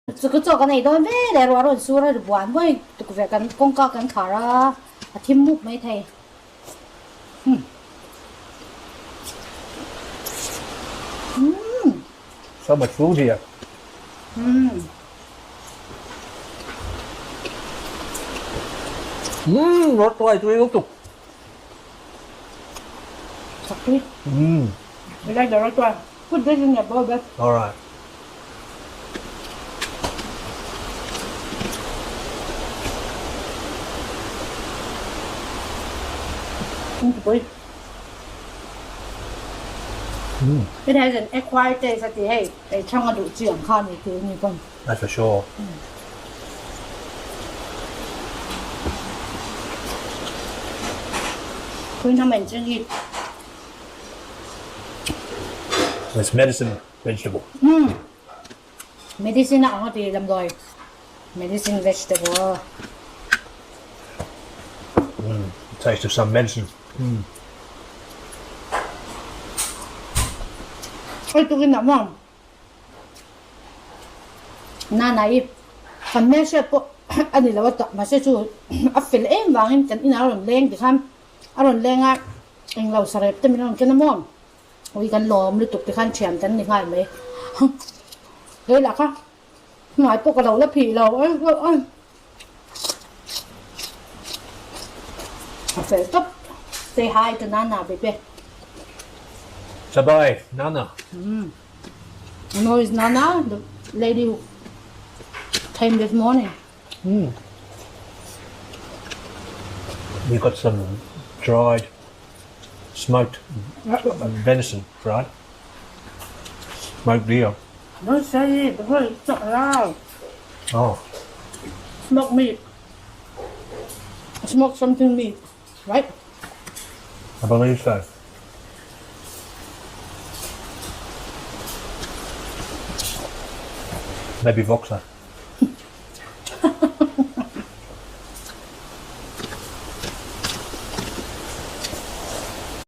Chu ka chaw kan ei dawn ve leh ruah rawn sur a ri buan buai tukverh kan kawngka kan khar a, a thim mup mai thei. Umm. Umm. So much food here. Umm. Umm, rawt tuai tui lutuk. Chak tui. Umm. You like the rawt tuai? Put this in your bowl, babe. All right. It has an acquired taste a ti hei, ei chhang a duh chi ang kha ni tih ni pawn. That's for sure. Khawi hnam en ching hi. It's medicine vegetable. Umm. Medicine a ang a ti damdawi. Medicine vegetable. Umm, taste of some medicine. Umm. Oi tukin ah maw Nana i kan hmelhriat pawh a ni lo a tah mahse chu a fel em vangin kan inah a rawn leng tikhan a rawn leng a englo sarep te min rawn ken a maw ui kan lawm lutuk tikhan thian kan ni nghal mai kei lah kha hmai pawh ka lo la phih lo a fel tawp say hi to Nana baby. Bye bye Nana. You know is Nana the lady who came this morning. Mm. We've got some dried smoked venison, right? Smoked deer. Don't say it because it's not allowed. Oh. Smoked meat. Smoked something meat, right? I believe so. Maybe Voxer.